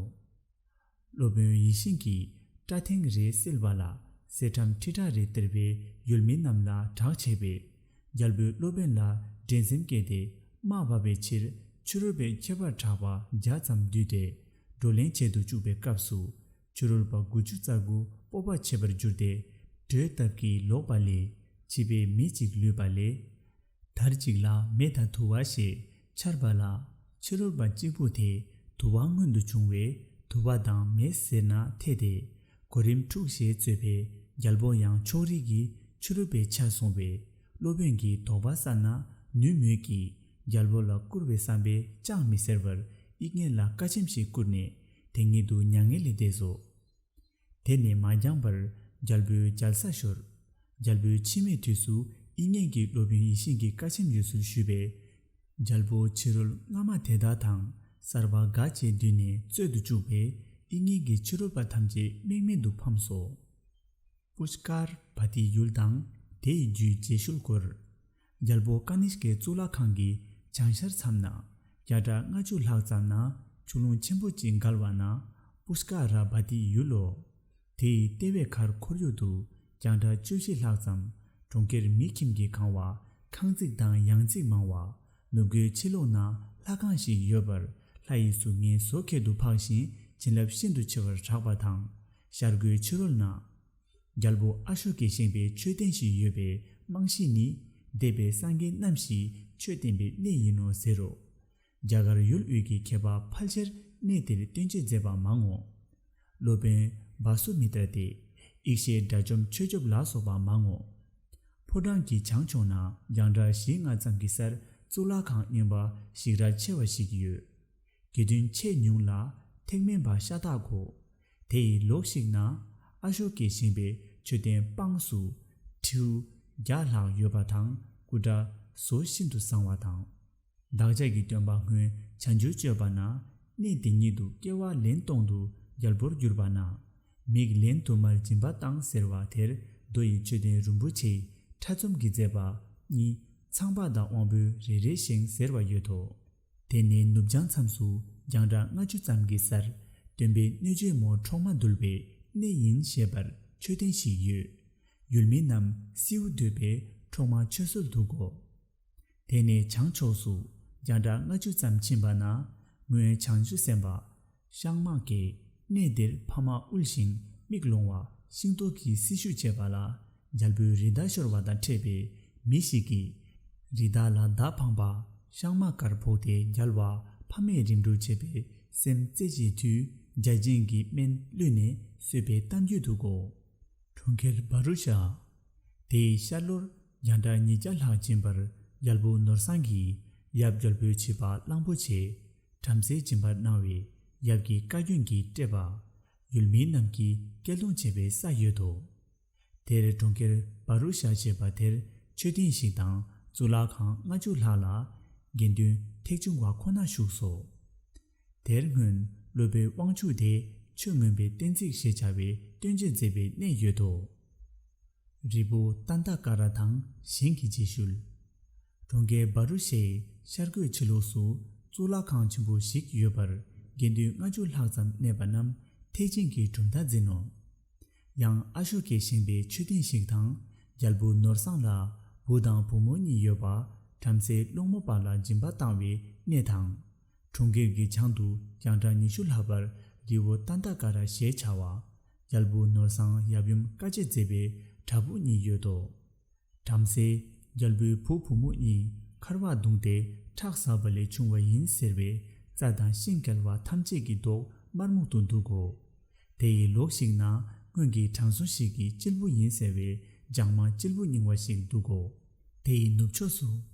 སློབ་དཔོན་ཡིད་བཞིན་གྱིས་སྐྲ་ཐེངས་རེ་བསིལ་བ་ལ་གསེར་ཊམ་ཁྲི་ཕྲག་རེ་སྟེར་བས་ཡུལ་མི་རྣམས་ལ་གྲགས་ཆེ་བས། རྒྱལ་པོས་སློབ་དཔོན་ལ་འགྲན་སེམས་སྐྱེས་ཏེ་དམའ་བབས་པའི་ཕྱིར་ཕྱི་རོལ་པའི་ཁྱད་པར་གྲགས་པ་བརྒྱ་ཙམ་བསྡུས་ཏེ་བགྲོ་གླེང་བྱེད་དུ་བཅུག་པའི་སྐབས་སུ། ཕྱི་རོལ་པ་དགུ་བཅུ་རྩ་དགུ་སྤོབས་པ་ཆེ་བར་གྱུར་ཏེ། གྲོས་སྟབས་ཀྱིས་ལོག་པ་ལས་ཕྱི་པའི་མི་གཅིག་ལུས་པ་ལས། དར་གཅིག་ལ་མེ་དང་དུ་བ་ཞེས་འཆར་བ་ལ། ཕྱི་རོལ་པ་གཅིག་པུ་དེ་དུ་བ་མངོན་དུ་བྱུང་བས་དུ་བ་དང་མེ་ཟེར་ན་འཐད་དེ། གོ་རིམ་དྲུག་ཞེས་རྩོད་པས་རྒྱལ་པོ་ཡང་ཕྱོགས་རིས་ཀྱི་ཕྱི་རོལ་པའི་ཆ་སོང་བས། སློབ་དཔོན་གྱིས་དོགས་པ་བསལ་ན་ནུས་མོད་ཀྱིས་རྒྱལ་པོ་ལ་བསྐུར་བའི་བསམ་པས་ཅང་མི་ཟེར་བར་དབྱིག་གཉེན་ལ་བཀའ་ཆེམས་ཤིག་བསྐུར་ནས་དེ་ཉིད་དུ་མྱ་ངན་ལས་འདས་སོ། དེ་ནས་མ་འགྱངས་པར་རྒྱལ་པོའི་མཇལ་ས་ཤོར། རྒྱལ་པོའི་འཆི་མེད་དུས་སུ་དབྱིག་གཉེན་གྱིས་སློབ་དཔོན་ཡིད་བཞིན་གྱི་བཀའ་ཆེམས་ཡོད་ཚུལ་ཞུས་པས། རྒྱལ་པོ་ཕྱི་རོལ་སྔ་མ་དེ་དག་དང་གསར་པ་འགའ་བཅས་བསྡུས་ནས་རྩོད་དུ་བཅུག་པས་དབྱིག་གཉེན་གྱིས་ཕྱི་རོལ་པ་ཐམས་ཅད་རྨེག་མེད་དུ་ཕམ་སོ། པུཤྐར་བ་ཏི་ཡུལ་དང་དེ་ཡི་རྒྱུད་རྗེས་ཤུལ་སྐོར། རྒྱལ་པོ་ཀ་ནིཤ་ཀའི་གཙུག་ལག་ཁང་གི་བྱང་ཤར་མཚམས་ན་བརྒྱ་ཕྲག་ལྔ་བཅུ་ལྷག་ཙམ་ན་ཆུ་ཀླུང་ཆེན་པོ་གཅིག་བརྒལ་བ་ན་པུཤྐ་ར་བ་ཏི་ཡུལ་ལོ། དེ་ཡི་ལྟེ་བའི་ཁར་ཁོར་ཡུག་ཏུ་རྒྱང་གྲགས་བཅུ་བཞི་ལྷག་ཙམ་གྲོང་ཁྱེར་མི་ཁྱིམ་གྱིས་གང་བ་ཁང་བརྩེགས་དང་ཡང་རྩེགས་མང་བ། ནུབ་སྒོའི་ཕྱི་ལོགས་ན་ལྷ་ཁང་ཞིག་ཡོད་པར་ལྷ་ཡིས་སུ་ངའི་བཟོ་ཁྱད་དུ་འཕགས་ཤིང་བྱིན་རླབས་ཤིན་ཏུ་ཆེ་བར་གྲགས་པ་དང་། ཤར་སྒོའི་ཕྱི་རོལ་ན། རྒྱལ་པོ་ཨ་ཤོ་ཀས་བཞེངས་པའི་མཆོད་རྟེན་ཞིག་ཡོད་པའི་རྨང་གཞི་ནི། འདས་པའི་སངས་རྒྱས་རྣམ་བཞིས་ཆོས་བསྟན་པའི་གནས་ཡིན་ནོ་ཟེར་རོ། རྒྱ་གར་ཡུལ་དབུས་ཀྱི་མཁས་པ་ཕལ་ཆེར་གནས་འདིར་སྟོན་བྱེད་མཛད་པ་མང་ངོ་། སློབ་དཔོན་བ་སུ་མི་ཏྲ་སྟེ། ཡེ་ཤེས་དགྲ་བཅོམ་ཆོས་སྐྱོབ་ལ་སོགས་པ་མང་ངོ་། ཕོ་བྲང་གི་བྱང་ཕྱོགས་ན་རྒྱང་གྲགས་བཞི་ལྔ་ཙམ་གྱི་སར་གཙུག་ལག་ཁང་རྙིང་པ་ཞིག་རལ་ཆེ་བ་ཞིག་ཡོད། དགེ་འདུན་ཆེས་ཉུང་ལ་ཐེག་དམན་པ་ཤ་སྟག་གོ། དེ་ཡི་ལོགས་ཤིག་ན་ཨ་ཤོ་ཀས་བཞེངས་པའི་མཆོད་རྟེན་དཔངས་སུ་ཁྲིའུ་བརྒྱ་ལྷག་ཡོད་པ་དང་སྐུ་འདྲ་བཟོ་ཤིན་ཏུ་བཟང་བ་དང་། བདག་ཅག་གི་སྟོན་པ་སྔོན་བྱང་ཆུབ་སྤྱོད་པ་ན་གནས་འདི་ཉིད་དུ་སྐྱེ་བ་ལན་སྟོང་དུ་རྒྱལ་པོར་གྱུར་པ་ན། མིག་ལན་དུ་མར་སྦྱིན་པ་བཏང་ཟེར་བ་དེར་རྡོ་ཡི་མཆོད་རྟེན་རིན་པོ་ཆེའི་ཕྲ་ཚོམ་གྱིས་མཛད་པ་གཉིས་ཚངས་པ་དང་དབང་པོའི་རེ་རེ་བཞེངས་ཟེར་བ་ཡོད་དོ། དེ་ནས་ནུབ་བྱང་མཚམས་སུ་རྒྱང་གྲགས་ལྔ་བཅུ་ཙམ་གྱི་སར་སྟོན་པའི་གནོད་བྱེད་མོ་འཕྲོག་མ་འདུལ་བའི་གནས་ཡིན་ཞེས་པར་མཆོད་རྟེན་ཞིག་ཡོད། ཡུལ་མི་རྣམས་སེའུ་འདོད་པས་འཕྲོག་མ་མཆོད་སྲོལ་འདུག་གོ། དེ་ནས་བྱང་ཕྱོགས་སུ་རྒྱང་གྲགས་ལྔ་བཅུ་ཙམ་ཕྱིན་པ་ན་སྔོན་བྱང་ཆུབ་སེམས་དཔའ་ཤང་མ་ཀས་གནས་འདིར་ཕ་མ་དབུལ་ཞིང་མིག་ལོང་བ་ཤིང་ཏོག་གི་སྲི་ཞུ་བྱས་པ་ལ་རྒྱལ་པོའི་རི་དྭགས་ཤོར་བ་དང་འཕྲད་པའི་མི་ཞིག་གིས་རི་དྭགས་ལ་མདའ་འཕངས་པ་ཤང་མ་ཀར་ཕོག་སྟེ་རྒྱལ་བ་ཕ་མས་རིམ་གྲོ་བྱས་པའི་སེམས་རྩེ་གཅིག་དུས་བརྒྱ་བྱིན་གྱི་སྨན་བླུད་ནས་གསོས་པའི་གཏམ་རྒྱུད་འདུག་གོ། གྲོང་ཁྱེར་བ་རུ་ཤ། དེའི་ཤར་ལྷོར་རྒྱང་གྲགས་ཉིས་བརྒྱ་ལྷག་ཕྱིན་པར་རྒྱལ་པོ་ནོར་བཟང་གིས་ཡབ་རྒྱལ་པོའི་བྱིས་པ་གླང་པོ་ཆེ་བྲམ་ཟེ་སྦྱིན་པར་གནང་བའི་ཡབ་ཀྱི་བཀའ་བཀྱོན་གྱིས་སྤྲད་པ། ཡུལ་མི་རྣམས་ཀྱིས་སྐད་རླུང་བྱེད་པའི་ས་ཡོད་དོ། དེར་གྲོང་ཁྱེར་བ་རུ་ཤ་ཞེས་པ་དེར་མཆོད་རྟེན་ཞིག་དང་གཙུག་ལག་ཁང་ལྔ་བཅུ་ལྷག་ལ་དགེ་འདུན་ཐེག་ཆུང་བ་ཁོ་ན་བཞུགས་སོ། དེར་སྔོན་སློབ་དཔོན་དབང་ཕྱུག་དེས་ཆོས་མངོན་པའི་གཏན་ཚིགས་ཞེས་བྱ་བའི་སྟོན་བྱེད་མཛད་པའི་གནས་ཡོད་དོ། རི་བོ་ཏན་ཏ་ཀ་ར་དང་གཞན་གྱི་རྗེས་ཤུལ། གྲོང་ཁྱེར་བ་རུ་ཤའི་ཤར་སྒོའི་ཕྱི་ལོགས་སུ་གཙུག་ལག་ཁང་ཆེན་པོ་ཞིག་ཡོད་པར་དགེ་འདུན་ལྔ་བཅུ་ལྷག་ཙམ་གནས་པ་རྣམས་ཐེག་ཆེན་གྱི་གྲུབ་མཐའ་འཛིན་ནོ། ཡང་ཨ་ཤོ་ཀས་བཞེངས་པའི་མཆོད་རྟེན་ཞིག་དང་རྒྱལ་པོ་ནོར་བཟང་ལ་བུ་དང་བུ་མོ་གཉིས་ཡོད་པ་བྲམ་ཟེ་སློང་མོ་པ་ལ་སྦྱིན་པ་བཏང་བའི་གནས་དང་། གྲོང་ཁྱེར་གྱི་བྱང་དུ་རྒྱང་གྲགས་ཉི་ཤུ་ལྷག་པར་རི་བོ་ཏན་ཏ་ཀ་ར་ཞེས་བྱ་བ། རྒྱལ་པོ་ནོར་བཟང་ཡབ་ཡུམ་དཀའ་སྤྱད་མཛད་པའི་བྲག་ཕུག་གཉིས་ཡོད་དོ། བྲམ་ཟེ་རྒྱལ་པོའི་བུ་བུ་མོ་གཉིས་འཁར་བ་བརྡུངས་ཏེ་ཁྲག་ཟ་བ་ལས་བྱུང་བ་ཡིན་ཟེར་བའི་རྩྭ་དང་ཤིང་བཀལ་བ་ཐམས་ཅད་ཀྱི་མདོག་དམར་སྨུག་ཏུ་འདུག་གོ། དེ་ཡི་ལོགས་ཤིག་ན་སྔོན་གྱི་དྲང་སྲོང་ཞིག་གི་སྐྱེས་བུ་ཡིན་ཟེར་བའི་ལྗང་མ་སྐྱེས་བུ་རྙིང་བ་ཞིག་འདུག་གོ། དེ་ཡི་ནུབ་ཕྱོགས་སུ་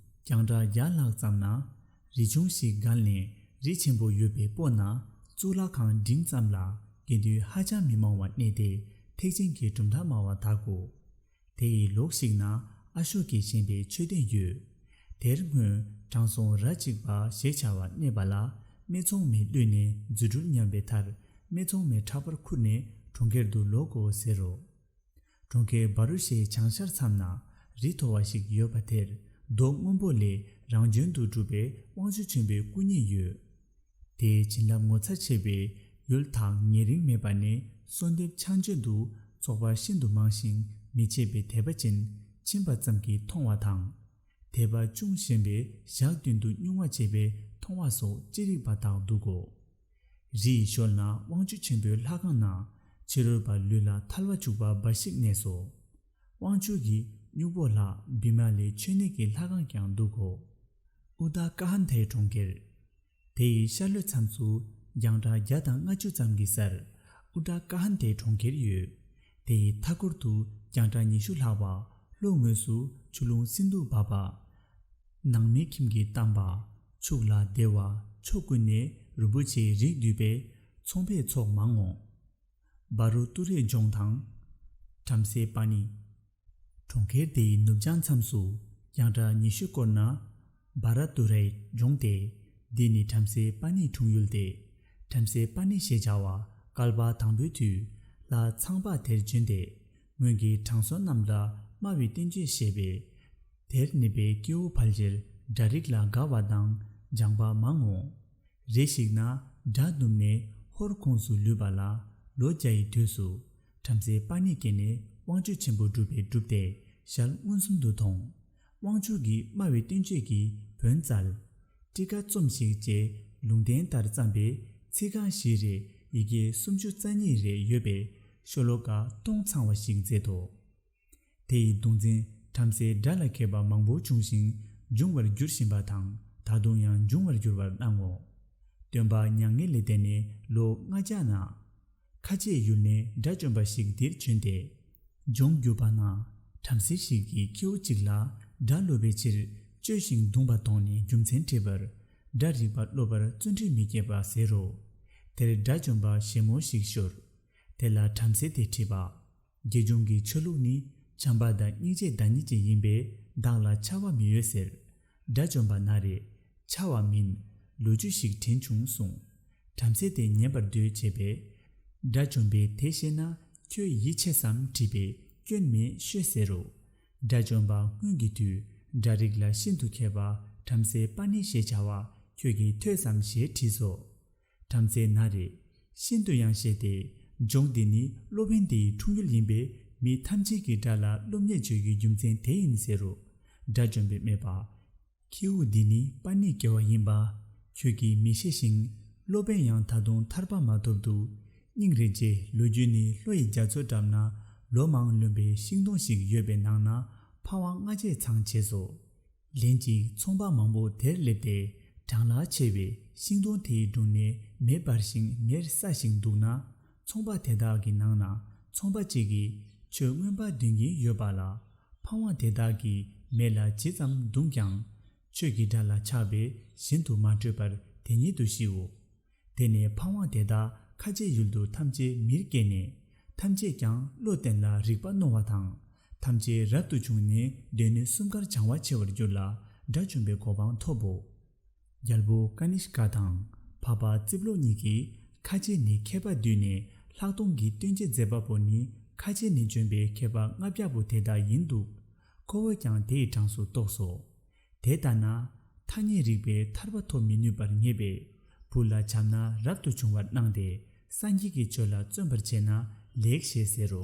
རྒྱང་གྲགས་བརྒྱ་ལྷག་ཙམ་ན་རི་ཆུང་ཞིག་བརྒལ་ནས་རི་ཆེན་པོ་ཡོད་པའི་སྤོ་ན་གཙུག་ལག་ཁང་འབྲིང་ཙམ་ལ་དགེ་འདུན་ཧ་ཅང་མི་མང་བ་གནས་ཏེ་ཐེག་ཆེན་གྱི་གྲུབ་མཐའ་སྨྲ་བ་དག་གོ། དེ་ཡི་ལོགས་ཤིག་ན་ཨ་ཤོ་ཀས་བཞེངས་པའི་མཆོད་རྟེན་ཡོད། དེར་སྔོན་དྲང་སྲོང་ར་གཅིག་པ་ཞེས་བྱ་བ་གནས་པ་ལ་སྨད་འཚོང་མས་བླུད་ནས་རྫུ་འཕྲུལ་ཉམས་པའི་མཐར་སྨད་འཚོང་མས་ཕྲག་པར་ཁུར་ནས་གྲོང་ཁྱེར་དུ་ལོག་གོ་ཟེར་རོ། གྲོང་ཁྱེར་བ་རུ་ཤའི་བྱང་ཤར་མཚམས་ན་རི་མཐོ་བ་ཞིག་ཡོད་པ་དེར་རྡོ་སྔོན་པོ་ལས་རང་བྱོན་དུ་གྲུབ་པའི་དབང་ཕྱུག་ཆེན་པོའི་སྐུ་བརྙན་ཡོད། དེའི་བྱིན་རླབས་ངོ་མཚར་ཆེ་བས་ཡུལ་ཐག་ཉེ་རིང་མེད་པ་ནས་གསོལ་འདེབས་ཕྱག་མཆོད་དུ་ཚོགས་པ་ཤིན་ཏུ་མང་ཞིང་མི་ཕྱེད་པའི་དད་པ་ཅན་ཕྱིན་པ་ཙམ་གྱིས་མཐོང་བ་དང་། དད་པ་ཅུང་ཞན་པས་ཞག་བདུན་དུ་སྨྱུང་བ་བྱས་པས་མཐོང་བ་སོགས་ཅི་རིགས་པ་དག་འདུག་གོ། རི་ཡི་ཞོལ་ན་དབང་ཕྱུག་ཆེན་པོའི་ལྷ་ཁང་ན་ཕྱི་རོལ་པ་ལུས་ལ་ཐལ་བ་བྱུག་པ་འབའ་ཞིག་གནས་སོ། དབང་ཕྱུག་གི་སྨྱུག་པོ་ལྷ་བི་མ་ལའི་མཆོད་གནས་ཀྱི་ལྷ་ཁང་ཀྱང་འདུག་གོ། ཨུ་ཏ་ཀ་ཧན་དྷའི་གྲོང་ཁྱེར། དེ་ཡི་ཤར་ལྷོའི་མཚམས་སུ་རྒྱང་གྲགས་བརྒྱ་དང་ལྔ་བཅུ་ཙམ་གྱི་སར་ཨུ་ཏ་ཀ་ཧན་དྷའི་གྲོང་ཁྱེར་ཡོད། དེ་ཡི་མཐའ་འཁོར་དུ་རྒྱང་གྲགས་ཉི་ཤུ་ལྷག་པ་ལྷོ་ངོས་སུ་ཆུ་ཀླུང་སིན་དྷུ་འབབ་པ། ནང་མི་ཁྱིམ་གྱི་གཏམས་པ། ཕྱུགས་ལ་བདེ་བ་ཕྱོགས་ཀུན་ནས་རིན་པོ་ཆེའི་རིགས་འདུས་པའི་ཚོང་པའི་ཚོགས་མང་ངོ་། བ་རུ་ཏུ་རའི་ལྗོངས་དང་། བྲམ་ཟེ་པ་ཎི། གྲོང་ཁྱེར་དེའི་ནུབ་བྱང་མཚམས་སུ་རྒྱང་གྲགས་ཉི་ཤུ་སྐོར་ན་བ་ར་ཏུ་རའི་ལྗོངས་ཏེ། འདི་ནི་བྲམ་ཟེ་པ་ཎིའི་འཁྲུངས་ཡུལ་ཏེ། བྲམ་ཟེ་པ་ཎི་ཞེས་བྱ་བ་བསྐལ་པ་དང་པོའི་དུས་ལྷ་ཚངས་པ་དེར་བྱོན་ཏེ། སྔོན་གྱི་དྲང་སྲོང་རྣམས་ལ་སྨྲ་བའི་བསྟན་བཅོས་བཤད་པས། དེར་གནས་པའི་སྐྱེ་བོ་ཕལ་ཆེར་དགྲ་རིགས་ལ་དགའ་བ་དང་སྦྱངས་པ་མང་ངོ་། རེ་ཞིག་ན་དགྲ་བཏུལ་ནས་ཧོར་ཁོངས་སུ་ལུས་པ་ལ་ལོ་བརྒྱ་ཡི་དུས་སུ་བྲམ་ཟེ་པ་ཎི་སྐྱེས་ནས་དབང་ཕྱུག་ཆེན་པོ་སྒྲུབ་པས་བསྒྲུབས་ཏེ་ཞལ་མངོན་སུམ་དུ་མཐོང་། དབང་ཕྱུག་གིས་སྨྲ་བའི་བསྟན་བཅོས་ཀྱི་བོན་བཙལ། ཊཱི་ཀ་རྩོམས་ཤིག་ཅེས་ལུང་བསྟན་ལྟར་བརྩམས་པས་ཚིག་རྐང་བཞི་རེ་ཡི་གེ་སུམ་ཅུ་རྩ་གཉིས་རེ་ཡོད་པའི་ཤོ་ལོ་ཀ་སྟོང་ཚང་བ་ཞིག་མཛད་དོ། དེ་ཡི་གདུང་འཛིན་བྲམ་ཟེ་དགྲ་ལ་མཁས་པ་མང་པོ་བྱུང་ཞིང་འབྱུང་བར་འགྱུར་བཞིན་པ་དང་ ད་དུང་ཡང་འབྱུང་བར་འགྱུར་བར་སྣང་ངོ་། སྟོན་པ་མྱ་ངན་ལས་འདས་ནས་ལོ་ལྔ་བརྒྱ་ན། ཁ་ཆེའི་ཡུལ་ནས་དགྲ་བཅོམ་པ་ཞིག་འདིར་བྱོན་ཏེ། ལྗོངས་གྱུར་པ་ན། བྲམ་ཟེ་ཞིག་གིས་ཁྱེའུ་གཅིག་ལ་དགྲ་སློབ་པའི་ཕྱིར་བཅོལ་ཞིང་བརྡུངས་པ་དང་ནི་རྒྱུ་མཚན་དྲིས་པར། དགྲ་རིག་པ་སློབ་པར་བརྩོན་འགྲུས་མི་བསྐྱེད་པ་ཟེར་རོ། དེར་དགྲ་བཅོམ་པ་ཞལ་མོ་ཞིག་ཤོར། དེ་ལ་བྲམ་ཟེ་དེས་དྲིས་པ། དགེ་སྦྱོང་གི་ཆོས་ལུགས་ནི་བྱམས་པ་དང་སྙིང་རྗེ་བདག་ཉིད་ཀྱི་ཡིན་པས་བདག་ལ་ཆགས་པ་མི་ཡོད་ཟེར། དགྲ་བཅོམ་པ་ན་རེ། ཆགས་པ་མིན། ལོ་རྒྱུས་ཤིག་དྲན་བྱུང་གསུངས། བྲམ་ཟེ་དེ་ཉན་པར་འདོད་བྱས་པས། དགྲ་བཅོམ་པས་དེ་ཤེས་ན་ཁྱོད་ཡིད་ཆེས་སམ་དྲིས་པས་སྐྱོན་མེད་ཤོད་ཟེར་རོ། དགྲ་བཅོམ་པ་སྔོན་གྱི་དུས་དགྲ་རིགས་ལ་ཤིན་ཏུ་མཁས་པ་བྲམ་ཟེ་པཱ་ཎི་ཞེས་བྱ་བ་ཁྱོད་ཀྱིས་ཐོས་སམ་ཞེས་དྲིས་སོ། བྲམ་ཟེ་ན་རེ། ཤིན་ཏུ་ཡང་ཤེས་ཏེ། ལྗོངས་འདི་ནི་སློབ་དཔོན་དེའི་འཁྲུངས་ཡུལ་ཡིན་པས་མི་ཐམས་ཅད་ཀྱིས་དགྲ་ལ་སློབ་གཉེར་བྱེད་རྒྱུའི་རྒྱུ་མཚན་དེ་ཡིན་ཟེར་རོ། དགྲ་བཅོམ་པས་སྨྲས་པ། ཁྱེའུ་འདི་ནི་པཱ་ཎིའི་སྐྱེ་བ་ཡིན་པ། ཁྱོད་ཀྱིས་མི་ཤེས་ཤིང་། སློབ་དཔོན་ཡང་ད་དུང་ཐར་པ་མ་ཐོབ་འདུག་སྙིང་རེ་རྗེ། ལོ་རྒྱུས་ནི་ལྷོ་ཡི་རྒྱ་མཚོ་འགྲམ་ན་ལོ་མང་ལོན་པའི་ཤིང་སྡོང་ཞིག་ཡོད་པའི་ནང་ན་ཕ་ཝང་ལྔ་བརྒྱས་ཚང་བྱས་སོ། ལན་གཅིག་ཚོང་པ་མང་པོ་དེར་སླེབས་ཏེ་གྲང་ལ་ཆེ་བའི་ཤིང་སྡོང་དེའི་དྲུང་ནས་མེ་འབར་ཞིང་མེར་ས་ཞིང་འདུག་ན། ཚོང་པ་དེ་དག་གི་ནང་ན་ཚོང་པ་གཅིག་གིས་ཁྱོད་རྔོན་པ་འདོན་གྱིན་ཡོད་པ་ལ། ཕ་ཝང་དེ་དག་གིས་མེ་ལ་ཇི་ཙམ་བརྡུངས་ཀྱང་། ཁྱོད་ཀྱི་དགྲ་ལ་ཆགས་པས་གཞན་དུ་མ་བྲོས་པར་དེ་ཉིད་དུ་ཤིའོ། དེ་ནས་ཕ་ཝང་དེ་དག་ཁ་ཆེའི་ཡུལ་དུ་ཐམས་ཅད་མིར་སྐྱེས་ནས། ཐམས་ཅད་ཀྱང་བློ་བརྟན་ལ་རིག་པ་རྣོ་བ་དང་། ཐམས་ཅད་རབ་ཏུ་བྱུང་ནས་སྡེ་སྣོད་གསུམ་ཀར་བྱང་བ་ཆེ་བར་གྱུར་ལ་དགྲ་བཅོམ་པའི་གོ་འཕང་ཐོབ་བོ། རྒྱལ་པོ་ཀ་ནིཤ་ཀ་དང་འཕགས་པ་རྩིབ་ལོགས་གཉིས་ཀྱིས་ཁ་ཆེ་ནས་མཁས་པ་བསྡུས་ནས་ལྷག་མཐོང་གི་སྟོན་བྱེད་མཛད་པ་པོ་ནི་ཁ་ཆེ་ནས་བྱོན་པའི་མཁས་པ་ལྔ་བརྒྱ་པོ་དེ་དག་ཡིན་འདུག་ཁོ་བོས་ཀྱང་དེ་ཡི་གྲངས་སུ་གཏོགས་སོ། དེ་ལྟ་ན། ཐ་སྙད་རིག་པས་ཐར་པ་ཐོབ་མི་ནུས་པར་ངེས་པས། བུ་ལ་བྱམས་ན་རབ་ཏུ་བྱུང་བར་སྣང་སྟེ། སངས་རྒྱས་ཀྱི་ཆོས་ལ་བརྩོན་པར་བྱས་ན་ལེགས་ཞེས་ཟེར་རོ།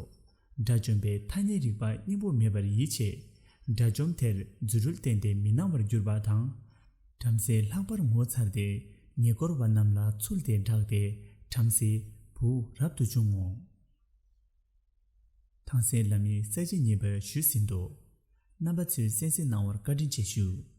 དགྲ་བཅོམ་པས་ཐ་སྙད་རིག་པ་སྙིང་པོ་མེད་པར་ཡིད་ཆེས། དགྲ་བཅོམ་དེར་རྫུ་འཕྲུལ་བསྟན་ཏེ་མི་སྣང་བར་གྱུར་པ་དང་། བྲམ་ཟེ་ལྷག་པར་ངོ་མཚར་ཏེ། ཉེ་འཁོར་བ་རྣམས་ལ་ཚུལ་དེ་བསྒྲགས་ཏེ། བྲམ་ཟེའི་བུ་རབ་ཏུ་བྱུང་ངོ་། ཐང་སན་བླ་མའི་ས་བཅད་གཉིས་པ་ཞུས་ཟིན་ཏོ། རྣམ་པ་ཚོས་གསན་གཟིགས་གནང་བར་བཀའ་དྲིན་ཆེ་ཞུ།